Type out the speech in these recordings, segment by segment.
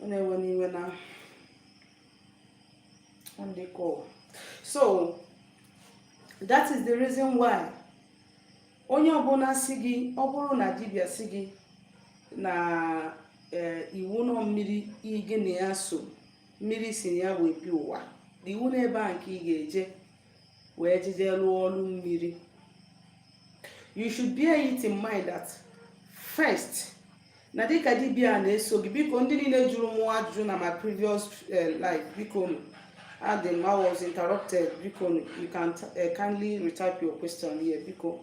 Ọ na-ewe n'iwe na on the call. So that is the reason why onye ọbụla si gị, ọ bụrụ na dibịa si gị na iwu nọ mmiri gị na ya so, mmiri si na ya wee bi ụwa, iwu n'ebe a nke ị ga-eje wee jeje rụọ ọrụ mmiri, you should bear it in mind that first, na dịka dibịa na-eso gị. Biko, ndị niile jụrụ mụ ajụjụ na my previous live, biko nụ, adị m, I was interrupted. Biko nụ, you can kindly retype your question here. Biko,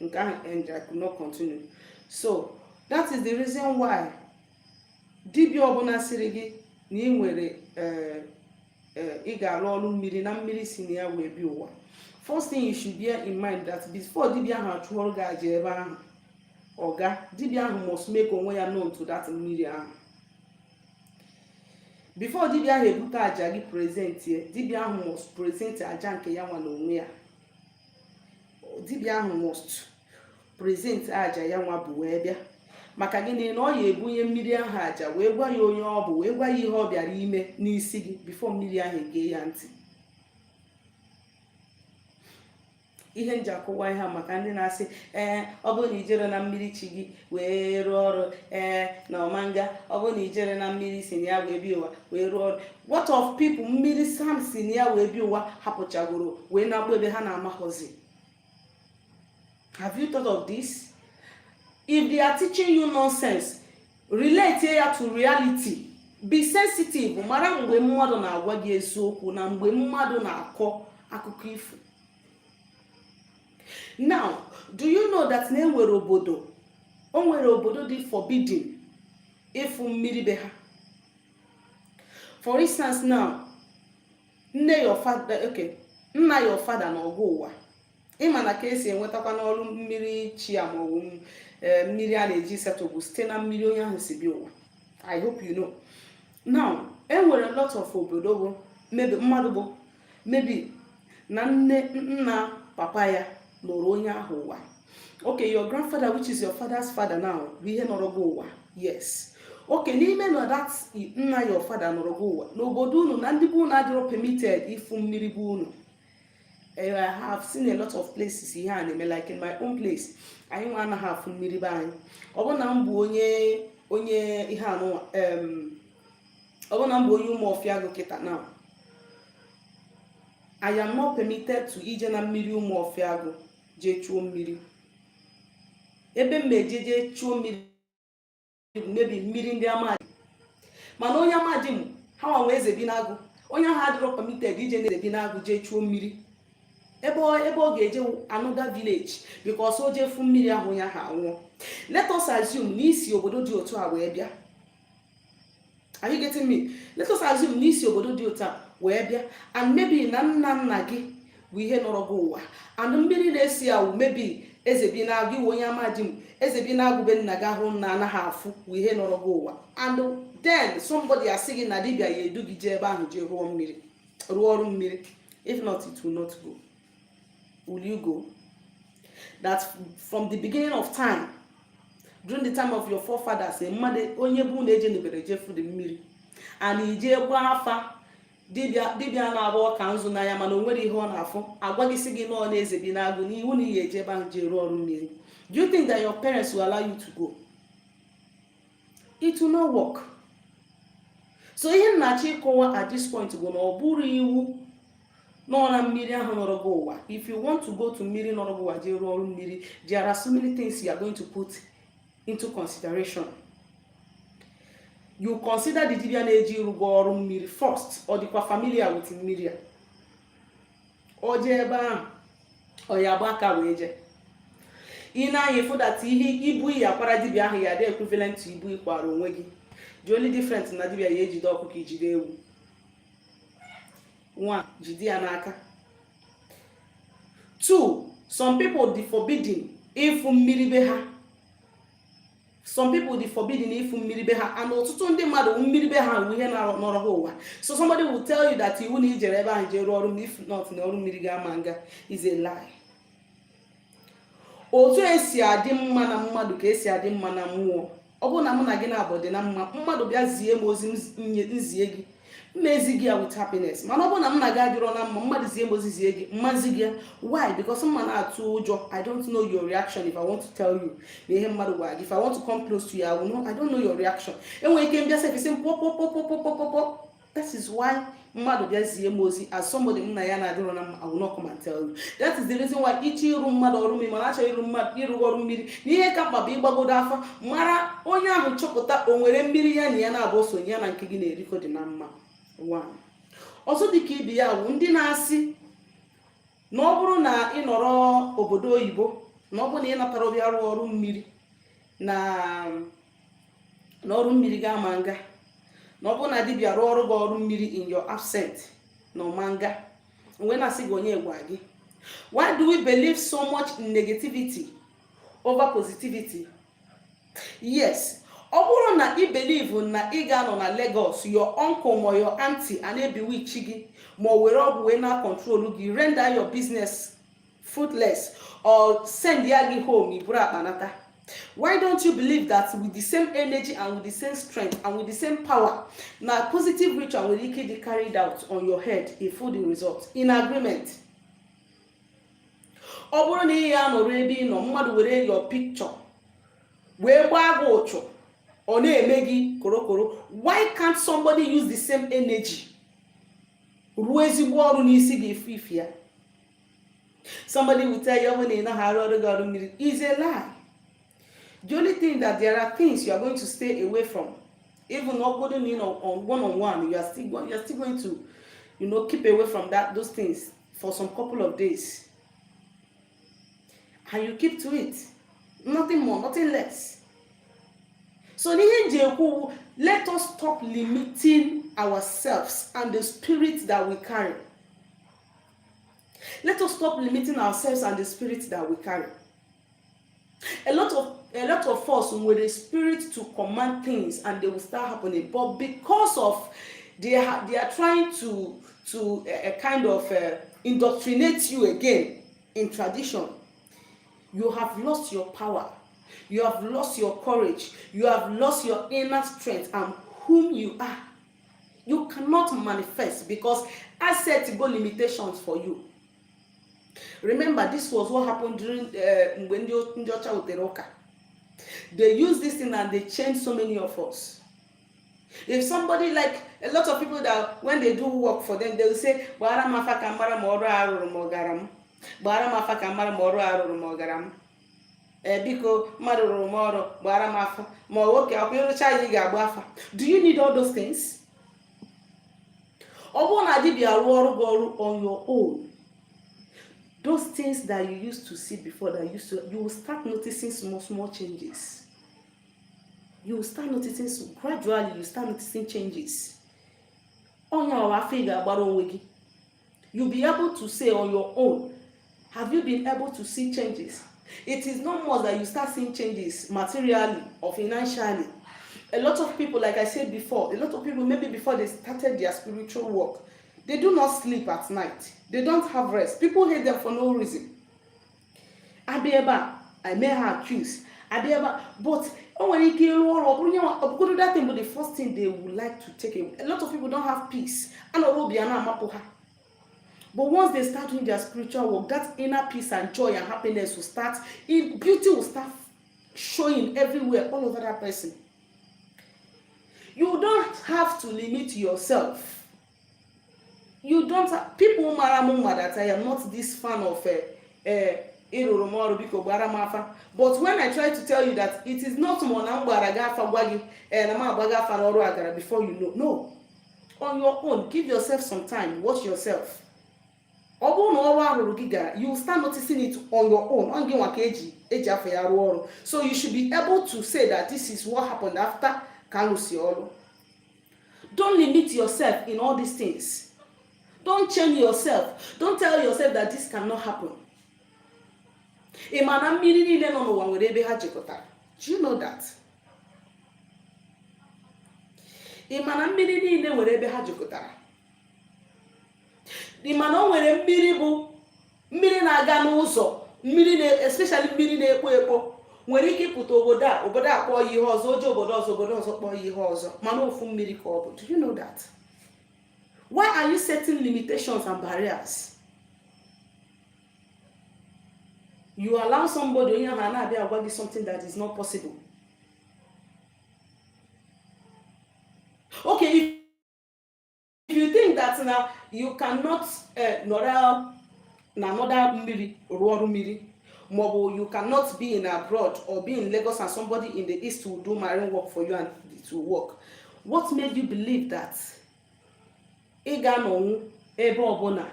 nke ahụ end, I could not continue. So that is the reason why dibịa ọbụla siri gị na ị nwere ị ga-arụ ọrụ mmiri na mmiri si na ya wee bi ụwa, first thing you should bear in mind that before dibịa ahụ achụọrụ gị aja ebe ahụ, ọga dibịa ahụ must make onwe ya known to that mmiri ahụ. Before dibịa ahụ ebute aja gị present ye, dibịa ahụ must present aja nke ya nwa n'onwe ya. Dibịa ahụ must present aja ya nwa bụ wee bịa. Maka gịnị? Na ọ ya ebunye mmiri ahụ aja, wee gwa ya onye ọ bụ, wee gwa ya ihe ọ bịara ime n'isi gị before mmiri ahụ egee ya ntị. Ihe nji akụwa ihe a maka ndị na-asị, ee, ọ bụrụ na ijere na mmiri chi gị wee rụọ ọrụ, ee, na ọmanga, ọ bụrụ na ijere na mmiri si na ya wee bịa ụwa wee rụọ ọrụ. What of people mmiri sam si na ya wee bịa ụwa hapụchagoro wee na-agba ebe ha na-amaghọzi? Have you thought of this? If they are teaching you nonsense, relate ya to reality. Be sensitive, mara mgbe mmadụ na-agwa gị eziokwu na mgbe mmadụ na-akọ akụkọ ifo. Now, do you know that na enwere obodo, o nwere obodo dị forbidden ịfụ mmiri be ha? For instance now, nne your father, okay, nna your father na ọgụ ụwa, ịma na ka esi enwetakwa n'ọrụ mmiri chi a maọbụ mmiri a na-eji settle bụ site na mmiri onye ahụ si bịa ụwa. I hope you know. Now, enwere lot of obodo bụ maybe mmadụ bụ maybe na nne nna papa ya nọrọ onye ahụ ụwa. Okay, your grandfather, which is your father's father now, bụ ihe nọrọ gị ụwa. Yes, okay, n'ime na that nna your father nọrọ gị ụwa n'obodo unu, na ndị bụ unu adịrọ permitted ịfụ mmiri bụ unu. I have seen a lot of places ihe a na-eme. Like in my own place, anyị nwa anaghị afụ mmiri be anyị. Ọ bụ na m bụ onye ihe anụnwa, ọ bụ na m bụ onye Ụmụọfịa Agụ kịta now, I am not permitted to ije na mmiri Ụmụọfịa Agụ jee chuo mmiri. Ebe m eje jee chuo mmiri bụ maybe mmiri ndị Amaji. Mana onye Amaji m ha nwa nwe eze bi n'agụ, onye ahụ adịrọ permitted ije na eze bi n'agụ jee chuo mmiri. Ebe ọ ga-eje another village, because o jee fụ mmiri ahụ, onye ahụ anwụọ. Let us assume na isi obodo dị otu a wee bịa. Are you getting me? Let us assume na isi obodo dị otu a wee bịa, and maybe na nna nna gị bụ ihe nọrọ gị ụwa, and mmiri na-esi awụ maybe eze bi na-agụ iwe onye Amaji m, eze bi na-agụ be nna gị ahụ na anaghị afụ bụ ihe nọrọ gị ụwa, and then somebody asị gị na dibịa ya edu gị jee ebe ahụ jee rụọ mmiri, rụọ ọrụ mmiri, if not, it will not go. Will you go? That from the beginning of time, during the time of your forefathers, mmadụ onye bụ na ejenubere jefu dị mmiri and ije gbaa afa, dibịa dibịa na-agba ọka nzu n'anya, mana o nwere ihe ọ na-afụ, agwa gị sị gị nọọ na eze bi n'agụ n'iwu na iyi eje ebe ahụ jee rụọ ọrụ mmiri, do you think that your parents will allow you to go? It will not work. So ihe m na-achọ ịkọwa at this point bụ na ọ bụrụ iwu nọ na mmiri ahụ nọrọ gị ụwa. If you want to go to mmiri nọrọ gị ụwa jee rụọ ọrụ mmiri, there are so many things you are going to put into consideration. You consider the dibia na-eji ịrụgo ọrụ mmiri first. Ọ dịkwa familiar with mmiri a? Ọ jee ebe ahụ, ọ ya agba aka wee jee. Ị na-anya ịfụ that ihe ibu iyi akwara dibia ahụ ya dị equivalent to ibu ịkwara onwe gị. The only difference na dibia ya ejide ọkụkọ, ijide ewu. One, jide ya n'aka. Two, some people dị forbidden ịfụ mmiri be ha. Some people dị forbidden ịfụ mmiri be ha, and ọtụtụ ndị mmadụ, mmiri be ha bụ ihe nọrọ ha ụwa. So somebody will tell you that iwu na ijere ebe ahụ jee rụọ ọrụ, if not, na ọrụ mmiri ga-ama nga, is a lie. Otu esi adị mma na mmadụ ka esi adị mma na mmụọ. Ọ bụrụ na mụ na gị na-abụ dị na mma, mmadụ bịa zie m ozi nzie gị, mma ezi gị ya with happiness. Mana ọ bụrụ na m na gị adịrọ na mma, mmadụ zie m ozi zie gị, mmazi gị ya. Why? Because mma na-atụ ụjọ. I don't know your reaction. If I want to tell you na ihe mmadụ gwara gị, if I want to come close to you, I will know, I don't know your reaction. Enwere ike mbịa sef isi m pụọ pụọ pụọ pụọ pụọ pụọ. That is why mmadụ bịa zie m ozi as somebody m na ya na-adịrọ na mma, I will not come and tell you. That is the reason why ịchọ ịrụ mmadụ ọrụ mmiri, mana achọghị ịrụ mmadụ ịrụ ọrụ mmiri na ihe ka mkpa bụ ịgbagodo afa, mara onye ahụ, chọpụta o nwere mmiri ya na ya na-abụ sonye ya na nke gị na-erikọ dị na mma. One ọzọ dị ka ibe ya bụ ndị na-asị na ọ bụrụ na ị nọrọ obodo oyibo, na ọ bụrụ na ị natara ọbịa rụọ ọrụ mmiri, na ọrụ mmiri ga-ama nga, na ọ bụrụ na dibịa rụọ ọrụ gị ọrụ mmiri in your absent, na ọma nga. Mgbe na-asị gị, onye gwa gị? Why do we believe so much in negativity over positivity? Yes, ọ bụrụ na ị believe na ị ga-anọ na Lagos, your uncle ma your auntie a na-ebiwichi gị, ma o were ọgwụ wee na control gị, render your business fruitless, or send ya gị home iburu akpa nata, why don't you believe that with the same energy and with the same strength and with the same power, na positive ritual nwere ike dị carried out on your head, ifu the result in agreement? Ọ bụrụ na ị ya nọrọ ebe ị nọ, mmadụ were your picture wee gbaa gị ụchụ, ọ na-eme gị korokoro, why can't somebody use the same energy ruo ezigbo ọrụ n'isi gị, ife ife ya? Somebody will tell you, ọ bụ na ị naghị arụ ọrụ gị ọrụ mmiri is a lie. The only thing that there are things you are going to stay away from. Even ọ bụrụ na ị nọ on one on one, you are still going to keep away from that those things for some couple of days, and you keep to it, nothing more, nothing less. So n'ihe nji ekwu, let us stop limiting ourselves and the spirit that we carry. Let us stop limiting ourselves and the spirit that we carry. A lot of us nwere spirit to command things and they will start happening, but because of they are trying to kind of indoctrinate you again in tradition, you have lost your power, you have lost your courage, you have lost your inner strength and whom you are. You cannot manifest because I set go limitations for you. Remember, this was what happened during mgbe ndị ọcha wetere ụka. They use this thing and they change so many of us. If somebody, like a lot of people that when they do work for them, they will say, "Gbara m afa ka m mara ma ọrụ a rụrụ m ọ gara m. Gbara m afa ka m mara ma ọrụ a rụrụ m ọ gara m. Ee, biko, mmadụ rụrụ m ọrụ, gbara m afa." Ma ọ nwoke akwa ịrụcha ya, ị ga-agba afa. Do you need all those things? Ọ bụrụ na dibịa rụọ ọrụ gị ọrụ on your own, those things that you used to see before, that used to, you will start noticing small small changes. You will start noticing gradually, you start noticing changes. Onye ọwa afọ ị ga-agbara onwe gị, you be able to say on your own, have you been able to see changes? It is not more that you start seeing changes materially or financially. A lot of people, like I said before, a lot of people, maybe before they started their spiritual work, they do not sleep at night, they don't have rest. People hate them for no reason. Abịa ebe a, I may ha accuse, abịa ebe a, but o nwere ike ịrụ ọrụ, ọ bụrụ nye ọ bụgodo that thing bụ the first thing they would like to take away. A lot of people don't have peace, anọrọ obi a na-amapụ ha. But once they start doing their spiritual work, that inner peace and joy and happiness will start in, beauty will start showing everywhere, all over that person. You don't have to limit yourself. You don't have, people mara m mma that I am not this fan of ịrụrụ m ọrụ, biko gbara m afa. But when I try to tell you that it is not more na m gbara gị afa, gwa gị ee na m agba gị afa n'ọrụ agara before you know. No, on your own, give yourself some time, watch yourself. Ọ bụrụ na ọrụ arụrụ gị gara, you will start noticing it on your own. Ọ gị nwa ka eji afọ ya rụọ ọrụ, so you should be able to say that this is what happened after ka arụsi ọrụ. Don't limit yourself in all these things. Don't chain yourself. Don't tell yourself that this cannot happen. Ị ma na mmiri niile nọ n'ụwa nwere ebe ha jikọtara? Do you know that? Ị ma na mmiri niile nwere ebe ha jikọtara? Ị ma na o nwere mmiri bụ mmiri na-aga n'ụzọ mmiri na, especially mmiri na-ekpo ekpo? Nwere ike ịpụta obodo a, obodo a kpọọ ya ihe ọzọ, oje obodo ọzọ, obodo ọzọ kpọọ ya ihe ọzọ, mana ofu mmiri ka ọ bụ. Do you know that? Why are you setting limitations and barriers? You allow somebody, onye ahụ a na-abịa agwa gị something that is not possible. Okay, if you think that na you cannot nọrọ na another mmiri rụọ ọrụ mmiri, maọbụ you cannot be in abroad or be in Lagos and somebody in the east will do marine work for you and it will work, what made you believe that ị ga-anọnwu ebe ọbụla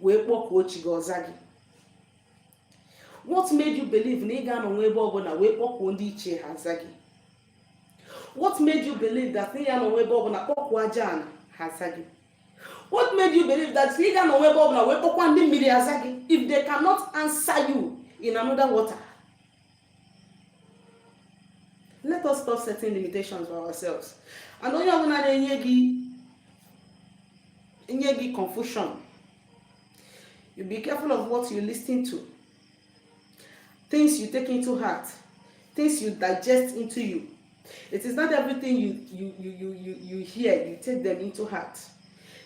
wee kpọkuo chi gị ọ za gị? What made you believe na ị ga-anọnwu ebe ọbụla wee kpọkuo ndị ichie ha aza gị? What made you believe that ị ga-anọnwu ebe ọbụla kpọkuo aja ana ha aza gị? What made you believe that ị ga-anọnwu ebe ọbụla wee kpọkwa ndị mmiri aza gị if they cannot answer you in another water? Let us stop setting limitations for ourselves. And onye ọbụla na-enye gị nye gị confusion, you be careful of what you listen to, things you take into heart, things you digest into you. It is not everything you hear you take them into heart.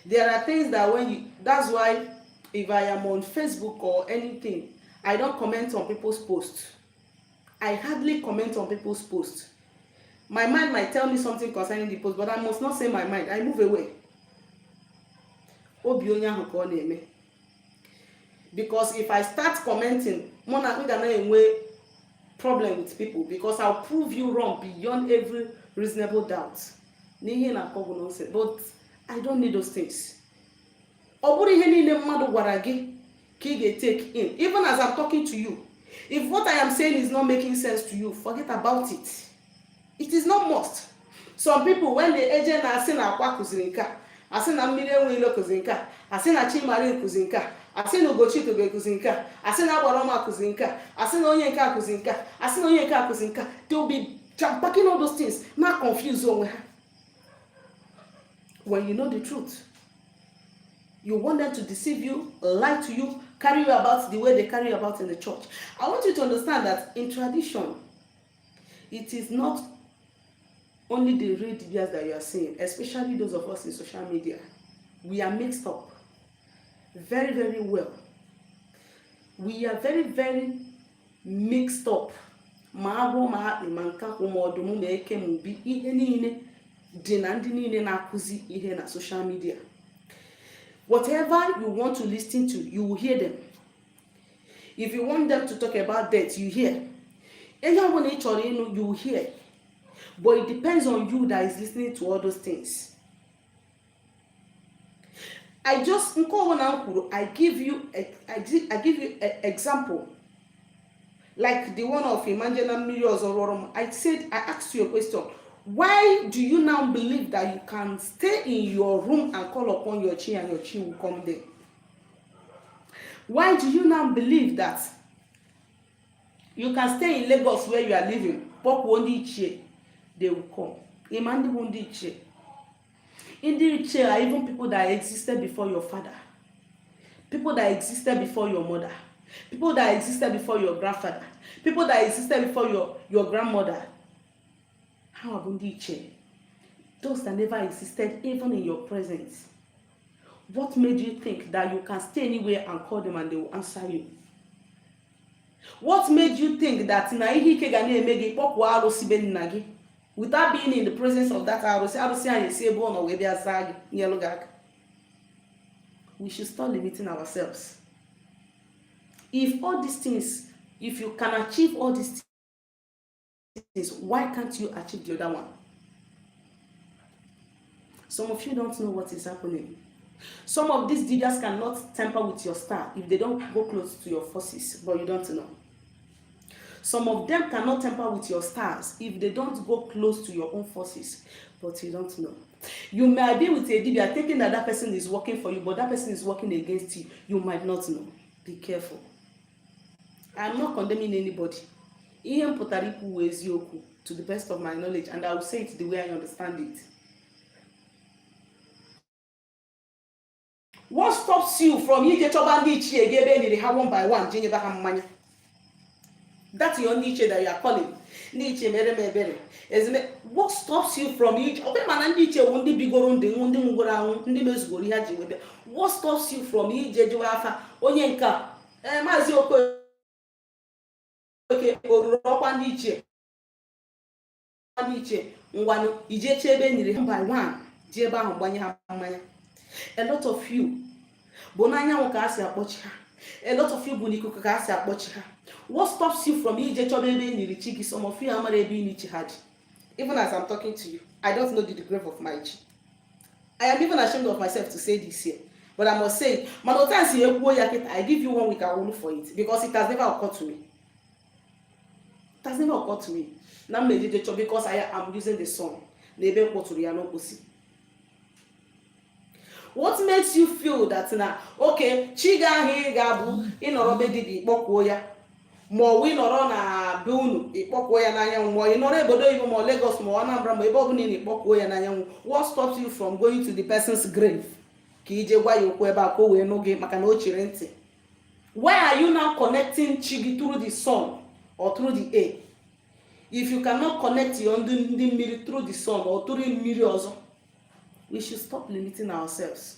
There are things that when you, that's why if I am on Facebook or anything, I don't comment on people's posts. I hardly comment on people's posts. My mind might tell me something concerning the post, but I must not say my mind. I move away. Obi onye ahụ ka ọ na-eme, because if I start commenting, mụ na m ga na-enwe problem with people, because I'll prove you wrong beyond every reasonable doubt n'ihe na-akọ bụ nonsense. But I don't need those things. Ọ bụrụ ihe niile mmadụ gwara gị ka ị ga-take in. Even as I'm talking to you, if what I am saying is not making sense to you, forget about it. It is not must. Some people, when they eje na asị na akwa kụziri nke a, asị na mmiri enwe ilo kụziri nke a, asị na Chimarin kụziri nke a, asị na Ugochi Tobe kụziri nke a, asị na Agbarọma kụziri nke a, asị na onye nke a kụziri nke a, asị na onye nke a kụziri nke a, they will be jam-packing all those things na confuse onwe ha. When you know the truth, you want them to deceive you, lie to you, carry you about the way they carry you about in the church. I want you to understand that in tradition, it is not only the real dibias that you are seeing, especially those of us in social media. We are mixed up very, very well. We are very, very mixed up. Ma agwọ, ma akpị, ma nkakwụ, ma ọdụm, ma eke, ma ubi, ihe niile dị na ndị niile na-akụzi ihe na social media. Whatever you want to listen to, you will hear them. If you want them to talk about death, you hear. Ihe ọbụla ị chọrọ ịnụ, you will hear. But it depends on you that is listening to all those things. I just, nke ọbụla m kwuru, I give you a example, like the one of Imanje na mmiri ọzọ rụọrọ m. I said, I asked you a question: why do you now believe that you can stay in your room and call upon your chi and your chi will come there? Why do you now believe that you can stay in Lagos where you are living, kpọkwuo ndị ichie, they will come? Ịma ndị bụ ndị ichie? Ndị ichie are even people that existed before your father, people that existed before your mother, people that existed before your grandfather, people that existed before your grandmother. Ha bụ ndị ichie, those that never existed even in your presence. What made you think that you can stay anywhere and call them and they will answer you? What made you think that na ihe ike ga na-eme gị, kpọkwuo arụsị be nna gị without being in the presence of that arụsị, arụsị ahụ esi ebe ọ nọ wee bịa zaa gị, nyelụ gị aka? We should stop limiting ourselves. If all these things, if you can achieve all these things, why can't you achieve the other one? Some of you don't know what is happening. Some of these leaders cannot tamper with your star if they don't go close to your forces, but you don't know. Some of them cannot tamper with your stars if they don't go close to your own forces, but you don't know. You might be with a dibia thinking that that person is working for you, but that person is working against you. You might not know. Be careful. I'm not condemning anybody. Ihe m pụtara ikwu eziokwu to the best of my knowledge, and I will say it the way I understand it. What stops you from ije chọba ndị ichie gị ebe e niri ha one by one, jee nyebe ha mmanya? That your ndị ichie that you are calling, ndị ichie mere m ebere ezime. What stops you from ije ọkwa mana ndị ichie wụ ndị bigoro ndụ, ndị nwụgoro anwụ, ndị mezugoro ihe ha ji wee bịa? What stops you from ije jụwa afa onye nke a? Ee, Maazị Okoye o ruru ọkwa ndị ichie, ndị ichie ngwanụ, ije chee ebe e nyere ha by one, ji ebe ahụ gbanye ha mmanya. A lot of you bụ n'anyanwụ ka a si akpọchi ha. A lot of you bụ n'ikuku ka a si akpọchi ha. What stops you from ije chọba ebe e nyere chi gị? Some of you amara ebe ini chi ha dị. Even as I'm talking to you, I don't know the grave of my chi. I am even ashamed of myself to say this here, but I must say it. Mana otu a si ekwuo ya kịta, I give you one week, I will look for it, because it has never occurred to me. It has never occurred to me na m ejeje chọ, because I am using the sun na ebe m kpọtụrụ ya n'okposi. What makes you feel that na okay, chi gị ahụ ị ga-abụ ịnọrọ be dibịa ịkpọkwuo ya, ma ọ bụ ịnọrọ na be unu ịkpọkwuo ya n'anyanwụ, ma ọ ịnọrọ obodo oyibo, ma ọ Lagos, ma ọ Anambra, ma ebe ọ bụla ị na-ekpọkwuo ya n'anyanwụ? What stops you from going to the person's grave ka ije gwa ya okwu ebe a ka o wee nụ gị, maka na o chiri ntị? Why are you now connecting chi gị through the sun or through the air if you cannot connect your ndị mmiri through the sun or through mmiri ọzọ? We should stop limiting ourselves.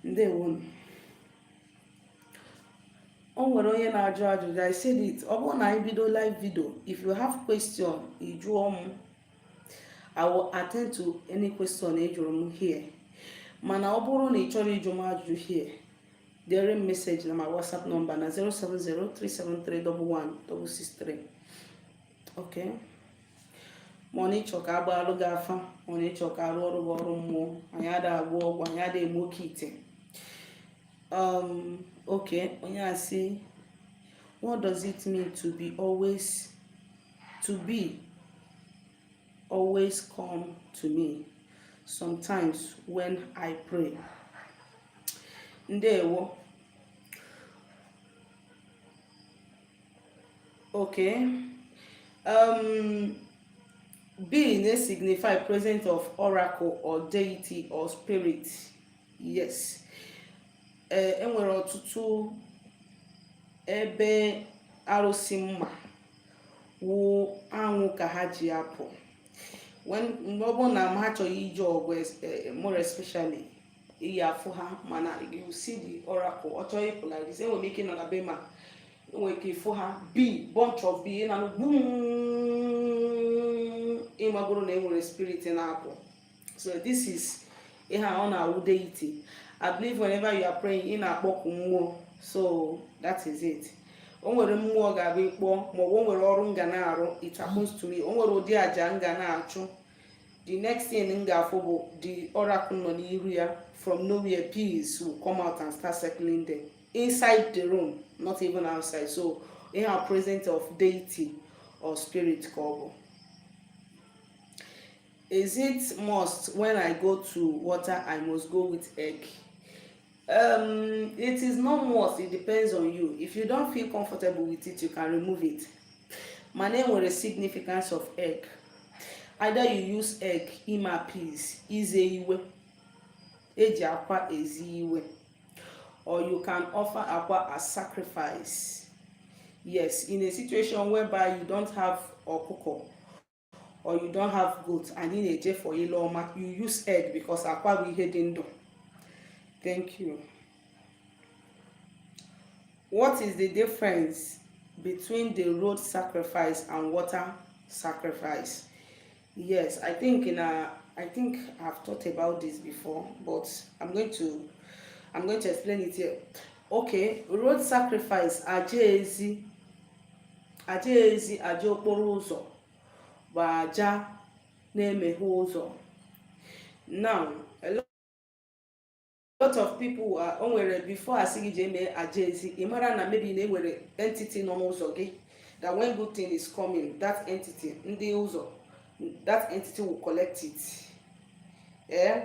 Ndewonu. O nwere onye na-ajụ ajụjụ. I said it, ọ bụrụ na anyị bido live video, if you have question, ị jụọ m, I will attend to any question ị jụrụ m here. Mana ọ bụrụ na ị chọrọ ịjụ m ajụjụ here, dere m message na my WhatsApp number na 07037311663, okay? Ma ọ na ịchọ ka agbaalụ gị afa, ma ọ na ịchọ ka arụ ọrụ gị ọrụ mmụọ, anyị ada agwọ ọgwụ, anyị ada eme oke ite. Okay, onye a sị, "What does it mean to be always come to me sometimes when I pray?" Ndewo. Okay, be na signify presence of oracle or deity or spirit. Yes, ee, enwere ọtụtụ ebe arụsị mma wụ anwụ ka ha ji apụ. When mgbe ọ bụrụ na ha chọrọ ije ọgụ, more especially iyi afụ ha, mana you see the oracle, ọ chọrọ ịpụ like this. Enwere m ike ịnọ na be ma enwere ike ịfụ ha, bee, bunch of bee na gbum, ịmagoro na enwere spirit na-apụ. So this is ihe a ọ na-awụ deity. I believe whenever you are praying, ị na-akpọku mmụọ. So that is it. O nwere mmụọ ga-abịa ịkpọ, maọbụ o nwere ọrụ m ga na-arụ. It happens to me. O nwere ụdị àjà m ga na-achụ, the next thing m ga-afụ bụ the oracle nọ n'iru ya. From nowhere, bees will come out and start circling them inside the room, not even outside. So ihe a presence of deity or spirit ka ọ bụ. Is it must when I go to water, I must go with egg? It is not must. It depends on you. If you don't feel comfortable with it, you can remove it. Mana enwere significance of egg. Either you use egg ime appease, ize iwe, eji akwa ezi iwe, or you can offer akwa as sacrifice. Yes, in a situation whereby you don't have ọkụkọ or you don't have goat and ị na-eje for ile ọma, you use egg because akwa bụ ihe dị ndụ. Thank you. What is the difference between the road sacrifice and water sacrifice? Yes, I think I've thought about this before, but I'm going to explain it here. Okay, road sacrifice, aja ezi, aja ezi, aja okporo ụzọ bụ aja na-emeghe ụzọ. Now, a lot of people are, o nwere before asị gị jee mee aja ezi, ị mara na maybe na enwere entity nọ n'ụzọ gị, that when good thing is coming, that entity, ndị ụzọ, that entity will collect it. Eh?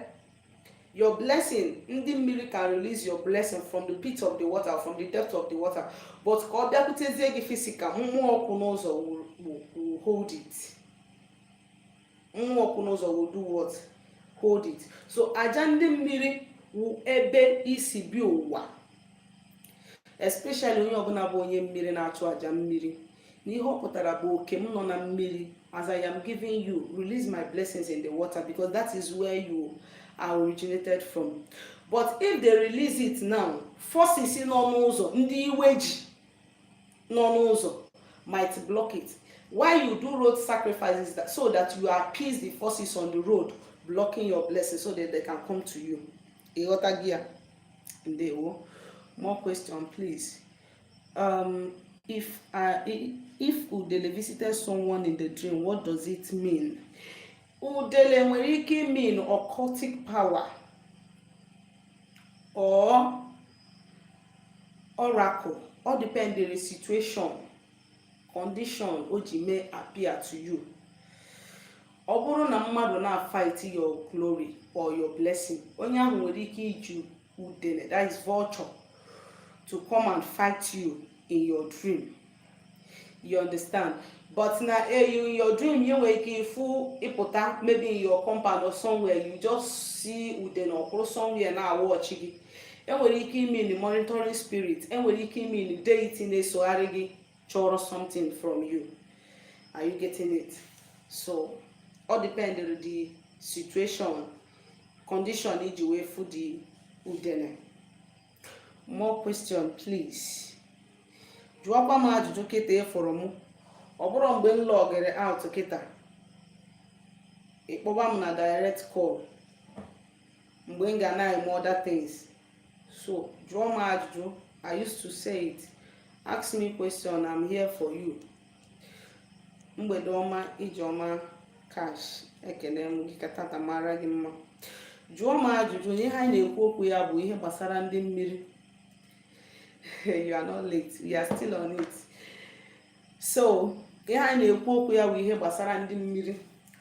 Your blessing, ndị mmiri can release your blessing from the pit of the water, from the depth of the water, but ka ọ bịakwutezie gị physical, mmụọ ọkụ n'ụzọ will hold it. Mmụọ ọkụ n'ụzọ will do what? Hold it. So aja ndị mmiri wụ ebe isi bi ụwa. Especially onye ọbụla bụ onye mmiri na-achụ àjà mmiri, na ihe ọ pụtara bụ oke m nọ na mmiri. As I am giving you, release my blessings in the water, because that is where you are originated from. But if they release it now, forces nọ n'ụzọ, ndị iwe ji nọ n'ụzọ, might block it. Why you do road sacrifices? So that you appease the forces on the road blocking your blessing, so that they can come to you. Ịghọta gị ya? Ndewo. More question, please. If udele visited someone in the dream, what does it mean? Udele nwere ike mean occultic power or oracle. All depend the situation, condition o ji mee appear to you. Ọ bụrụ na mmadụ na-fight your glory or your blessing, onye ahụ nwere ike iji udele, that is vulture, to come and fight you in your dream. You understand? But na you, in your dream, you nwere ike ịfụ, ịpụta maybe in your compound or somewhere, you just see udele ọkwụrụ somewhere na-awatch gị. Enwere ike ime monitoring spirit, enwere ike ime deity na-esogharị gị, chọrọ something from you. Are you getting it? So all depend the situation, condition iji wee fụ the udene. More question, please. Jụọkwa m ajụjụ kịta ịfụrụ m. Ọ bụrụ mgbe m lọgịrị out kịta, ịkpọba m na direct call mgbe m ga na-eme other things. So jụọ m ajụjụ. I used to say it, ask me question, I'm here for you. Mgbede ọma, ijeọma cash, ekele m gị. Ka tata mara gị mma. Jụọ m ajụjụ. Ihe anyị na-ekwu okwu ya bụ ihe gbasara ndị mmiri. You are not late, we are still on it. So ihe anyị na-ekwu okwu ya bụ ihe gbasara ndị mmiri.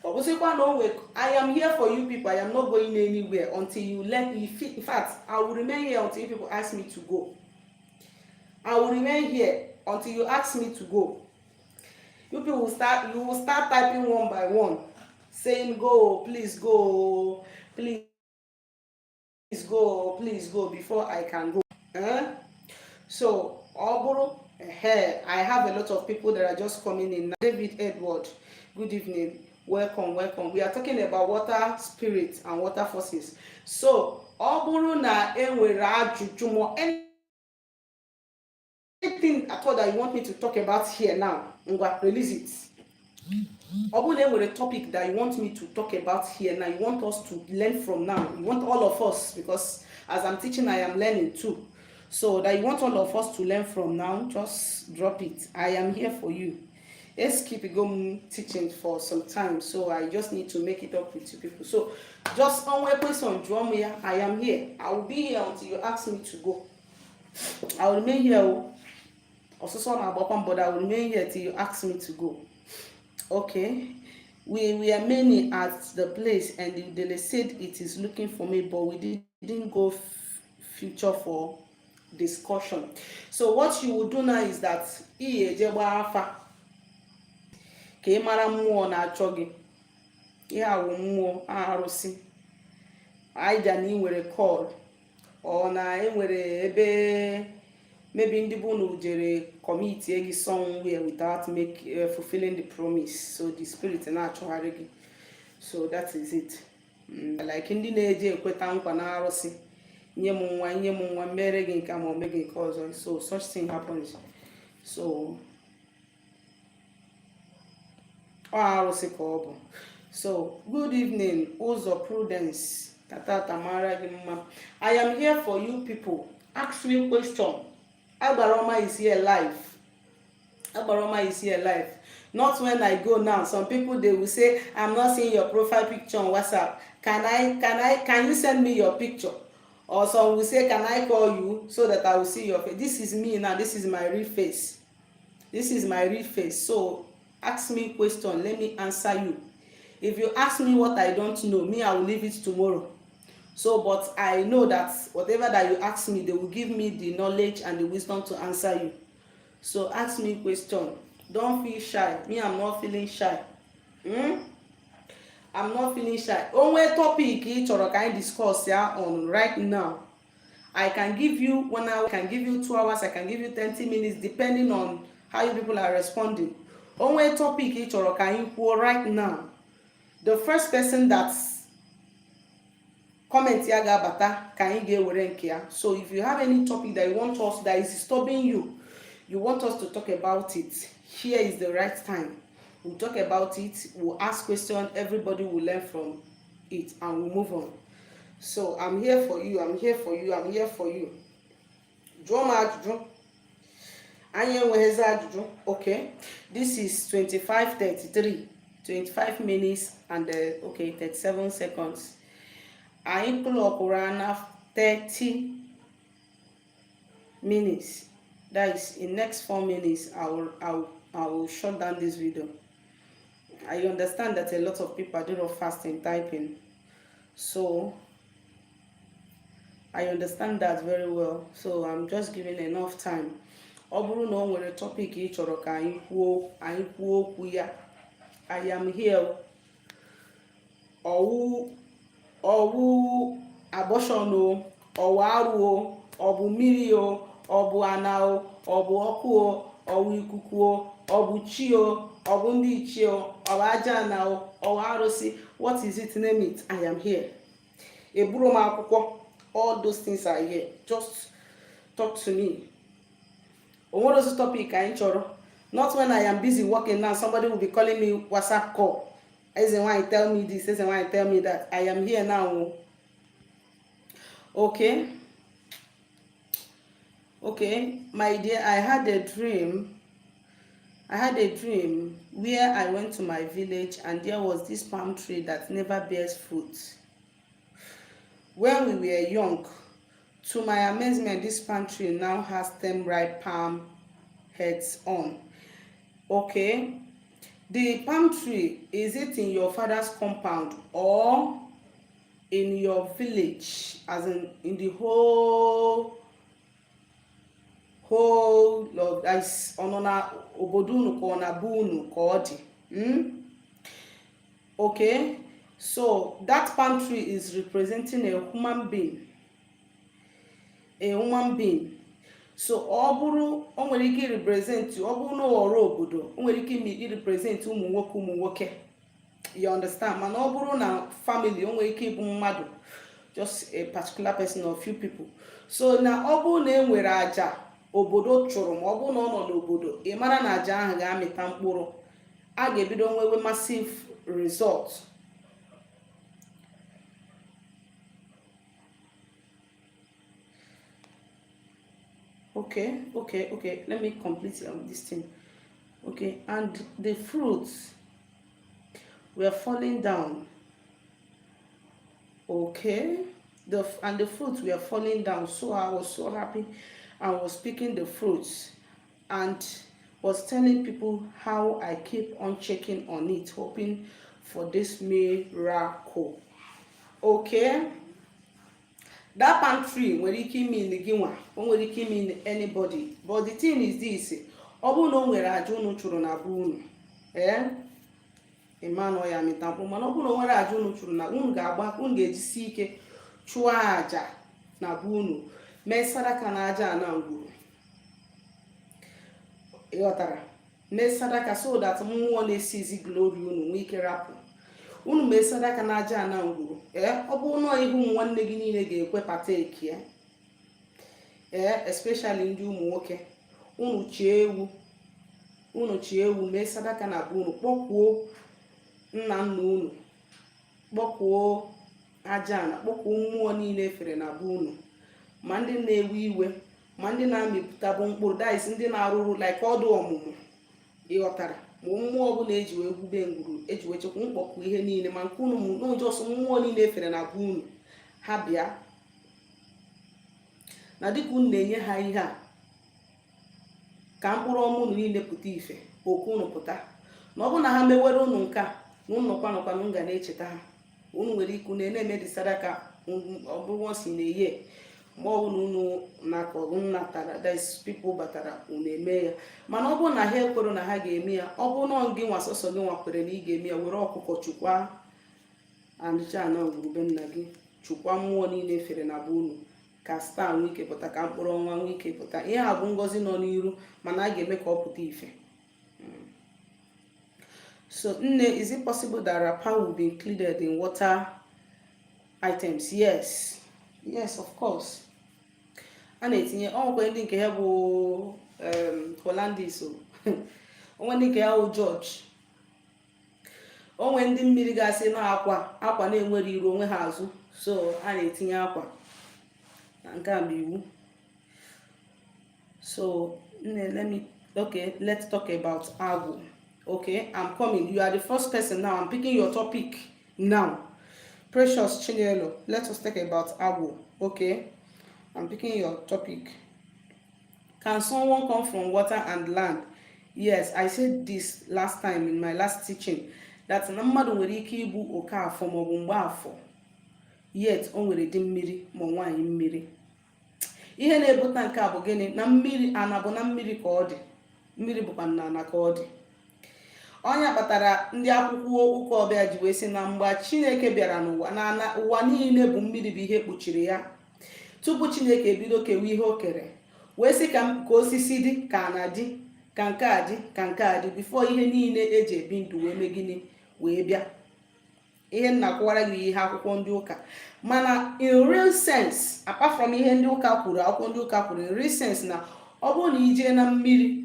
Ọ bụzikwa na o nwe, I am here for you people. I am not going anywhere until you let me. In fact, I will remain here until you people ask me to go. I will remain here until you ask me to go. You people will start, you will start typing one by one, saying, "Go, please go, please go, please go," before I can go, eh? So ọ bụrụ I have a lot of people that are just coming in. David Edward, good evening. Welcome, welcome. We are talking about water spirits and water forces. So ọ bụrụ na e nwere ajụjụ ma anything at all that you want me to talk about here now, ngwa, release it. Ọ bụrụ na e nwere topic that you want me to talk about here now, you want us to learn from now, you want all of us, because as I'm teaching, I am learning too, so that you want all of us to learn from now, just drop it. I am here for you. Let's keep going teaching for some time, so I just need to make it up with you people. So just one question, jụọ m ya. I am here. I will be here until you ask me to go. I will remain here o. Ọsụsọ na-agbakwa mbọ. I will remain here till you ask me to go. Okay, we are many at the place and they said it is looking for me, but we didn't go future for discussion. So what you will do now is that ị eje gbaa afa ka ị mara mmụọ na-achọ gị. Ihe awụ mmụọ arụsị aija na ị nwere call ọ na enwere ebe maybe ndị bụ unu jere commit gị somewhere without make fulfilling the promise, so the spirit na-achọgharị gị. So that is it. Like ndị na-eje ekweta nkwa na arụsị, nye m nwa, nye m nwa, mere gị nke a ma o mee gị nke ọzọ. So such thing happens. So ọ arụsị ka ọ bụ. So good evening, Ụzọ Prudence. Ka tata mara gị mma. I am here for you people. Ask me question. Agbaroma is here live. Agbaroma is here live. Not when I go now, some people, they will say, "I'm not seeing your profile picture on WhatsApp. Can you send me your picture?" Or some will say, "Can I call you so that I will see your face?" This is me now. This is my real face. This is my real face. So ask me question, let me answer you. If you ask me what I don't know, me, I will leave it tomorrow. So, but I know that whatever that you ask me, they will give me the knowledge and the wisdom to answer you. So ask me question. Don't feel shy. Me, I'm not feeling shy. I'm not feeling shy. Onwe topic ị chọrọ ka anyị discuss ya on right now, I can give you 1 hour, I can give you 2 hours, I can give you 30 minutes, depending on how you people are responding. O nwee topic ị chọrọ ka anyị kwuo right now, the first person that comment ya ga-abata ka anyị ga-ewere nke ya. So if you have any topic that you want us, that is disturbing you, you want us to talk about it, here is the right time. We'll talk about it, we'll ask question, everybody will learn from it and we'll move on. So I'm here for you, I'm here for you, I'm here for you. Jụọ m ajụjụ. Anyị enweghịzi ajụjụ. Okay, this is 25:33, 25 minutes and okay, 37 seconds. Anyị clockụrụ na 30 minutes. That is, in next 4 minutes I will shut down this video. I understand that a lot of people are doing fast in typing, so I understand that very well. So I'm just giving enough time. Ọ bụrụ na o nwere topic ị chọrọ ka anyị kwuo okwu ya, I am here. Ọwụ ọwụ abortion o, ọwụ arụ o, ọ bụ mmiri o, ọ bụ ana o, ọ bụ ọkụ o, ọ bụ ikuku o, ọ bụ chi o, ọ bụ ndị ichie o, ọ bụ aja ana o, ọ bụ arụsị, what is it? Name it, I am here. Eburu m akwụkwọ. All those things are here. Just talk to me. O nwere ozi topic anyị chọrọ? Not when I am busy working now, somebody will be calling me, WhatsApp call, "Eze nwanyị, tell me this. Eze nwanyị, tell me that." I am here now. Okay, my dear, I had a dream. I had a dream where I went to my village and there was this palm tree that never bears fruit when we were young. To my amazement, this palm tree now has 10 ripe palm heads on. Okay, the palm tree, is it in your father's compound or in your village, as in the whole of is ọ nọ na obodo unu ka ọ na be unu ka ọ dị? Okay, so that palm tree is representing a human being, a human being. So ọ bụrụ o nwere ike represent, ọ bụrụ na ọrụ obodo, o nwere ike irepresent ụmụ nwoke, ụmụ nwoke, you understand? Mana ọ bụrụ na family, o nwere ike ịbụ mmadụ, just a particular person or few people. So na ọ bụrụ na e nwere aja obodo chụrụ, ma ọ bụrụ na ọ nọ n'obodo, ị mara na aja ahụ ga-amịta mkpụrụ, a ga-ebido nwewe massive result. Okay, let me complete this thing. Okay, and the fruits were falling down. Okay, the and the fruits were falling down. So I was so happy. I was picking the fruits and was telling people how I keep on checking on it, hoping for this miracle. Okay, that palm tree nwere ike ime gị nwa, o nwere ike ime anybody. But the thing is this: ọ bụrụ na o nwere aja unu chụrụ na be unu, ee, ịma na ọ ya amịta mkpụrụ. Mana ọ bụrụ na o nwere aja unu chụrụ na unu ga-agba, unu ga-ejisi ike chụọ aja na be unu, mee sadaka na aja na ngwuru, ịghọtara? Mee sadaka so that mmụọ na-esizi glory unu nwee ike rapụ unu. Mee sadaka na aja na ngwuru, ee, ọ bụrụ na ihu ụmụ nwanne gị niile ga-ekwe partake ya, ee, especially ndị ụmụ nwoke, unu chie ewu, unu chie ewu, mee sadaka na be unu, kpọkwuo nna nna unu, kpọkwuo aja na kpọkwuo mmụọ niile efere na be unu, ma ndị na-ewe iwe, ma ndị na-amịpụta bụ mkpụrụ, that is ndị na-arụrụ like ọdụ ọmụmụ, ịghọtara? Ma mmụọ ọbụla eji wee gwube ngwuru, eji wee chekwa mkpọkụ, ihe niile, ma nke unu n'ụjọsọ mmụọ niile efere na be unu, ha bịa na dịka unu na-enye ha ihe a ka mkpụrụ ọma unu niile pụta ife oku unu pụta. Na ọ bụrụ na ha mewere unu nke a, na unu nọkwa nọkwa na unu ga na-echeta ha. Unu nwere ike unu na-eme dị sadaka, ọ bụrụ once in a year, mgbe ọbụla unu nakọrọ natara, that is people batara, unu eme ya. Mana ọ bụrụ na ha ekwere na ha ga-eme ya, ọ bụrụ na gị nwa sọsọ gị nwa kwere na ị ga-eme ya, were ọkụkọ chụkwa anịcha na ngwurube nna gị, chụkwa mmụọ niile efere na be unu. Ka star nwee ike pụta, ka mkpụrụ ọnwa nwee ike pụta. Ihe a bụ ngọzi nọ n'iru, mana a ga-eme ka ọ pụta ife. So nne, is it possible that wrapper will be included in water items? Yes, of course. A na-etinye. Ọ nwekwa ndị nke ha bụ Hollandis, o nwe ndị nke ha bụ George, o nwe ndị mmiri gasị na akwa akwa na-enwere iru onwe ha azụ. So a na-etinye akwa na nke a bụ iwu. So nne, let me, okay, let's talk about agwụ. Okay, I'm coming. You are the first person now. I'm picking your topic now. Precious Chinelo, let us talk about agwụ. Okay, I'm picking your topic. Can someone come from water and land? Yes, I said this last time in my last teaching, that na mmadụ nwere ike ịbụ oke afọ maọbụ mgbe afọ, yet o nwere di mmiri ma nwaanyị mmiri. Ihe na-ebute nke a bụ gịnị? Na mmiri ana bụ na mmiri ka ọ dị, mmiri bụkwa na ana ka ọ dị. Ọnya kpatara ndị akwụkwọ ụka ọbịa ji wee sị na mgbe Chineke bịara n'ụwa, na ana ụwa niile bụ mmiri bụ ihe kpuchiri ya, tupu Chineke ebido kewe ihe o kere, wee sị ka osisi dị, ka ana dị, ka nke a dị, ka nke a dị, before ihe niile eji ebi ndụ wee mee gịnị? Wee bịa. Ihe nna akọwara gị ihe akwụkwọ ndị ụka, mana in real sense, apart from ihe ndị ụka kwuru, akwụkwọ ndị ụka kwuru, in real sense, na ọ bụrụ na ijee na mmiri,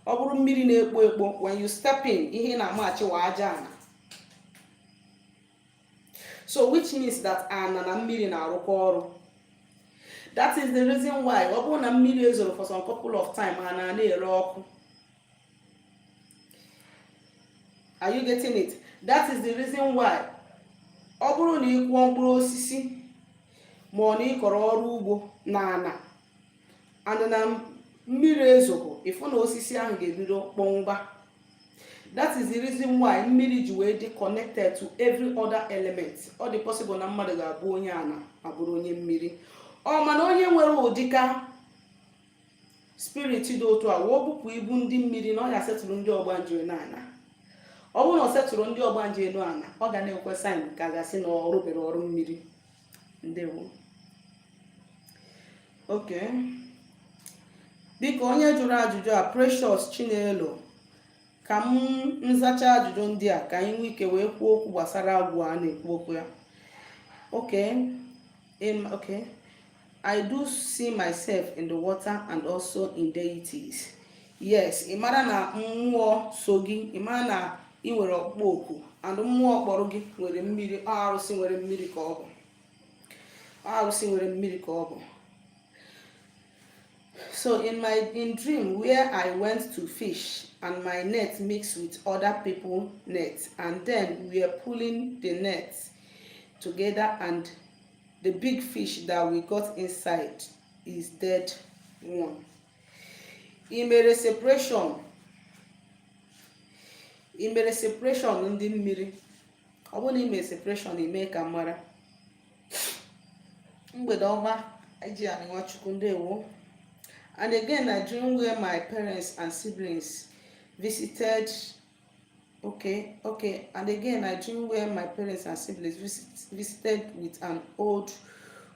ọ bụrụ mmiri na-ekpo ekpo, when you step in, ihe ị na-amachiwa aja ana. So which means that ana na mmiri na-arụkọ ọrụ. That is the reason why ọ bụrụ na mmiri ezoro for some couple of time, ha na na-ere ọkụ. Are you getting it? That is the reason why ọ bụrụ na ị kụọ mkpụrụ osisi ma ọ na ịkọrọ ọrụ ugbo na ana and na mmiri ezoghị, ịfụ na osisi ahụ ga-ebido kpọnwụba. That is the reason why mmiri ji wee dị connected to every other element. Ọ dị possible na mmadụ ga-abụ onye ana ma bụrụ onye mmiri. Ọ mana onye nwere ụdịka spirit dị otu a wee bupụ ibu ndị mmiri, na ọ ya setụrụ ndị ọgbanje n'ala. Ọ bụrụ na ọ setụrụ ndị ọgbanje elu ala, ọ ga na-ekwe sign ka a ga-asị na ọ rụbere ọrụ mmiri. Ndewo. Okay, biko, onye jụrụ ajụjụ a, Precious Chinelo, ka m nzacha ajụjụ ndị a ka anyị nwee ike wee kwuo okwu gbasara agwụ a na-ekwu okwu ya. Okay, I do see myself in the water and also in deities. Yes, ị mara na mmụọ so gị, ị mara na ị nwere ọkpụkpọ oku, and mmụọ kpọrọ gị nwere mmiri. Ọ arụsị nwere mmiri ka ọ bụ. Ọ arụsị nwere mmiri ka ọ bụ. So in my in dream where I went to fish and my net mixed with other people net, and then we are pulling the net together, and the big fish that we got inside is dead one. Ị mere separation? Ị mere separation ndị mmiri? Ọ bụrụ na ị mere separation, ime ka m mara. Mgbede ọma, eji anị Nwachukwu. Ndewo. And again, I dream where my parents and siblings visited. Okay, and again, I dream where my parents and siblings visited with an old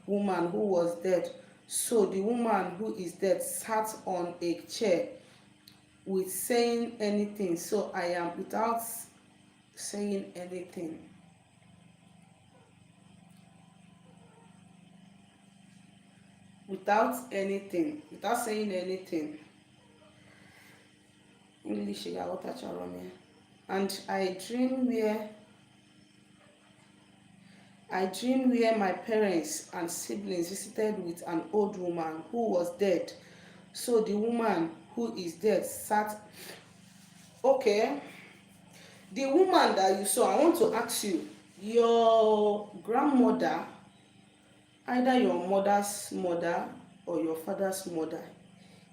woman who was dead. So the woman who is dead sat on a chair with saying anything. So I am without saying anything. Without anything, without saying anything. English ga-aghọtachara m ya. And I dream where my parents and siblings visited with an old woman who was dead. So the woman who is dead sat. Okay. The woman that you saw, I want to ask you, your grandmother, either your mother's mother or your father's mother,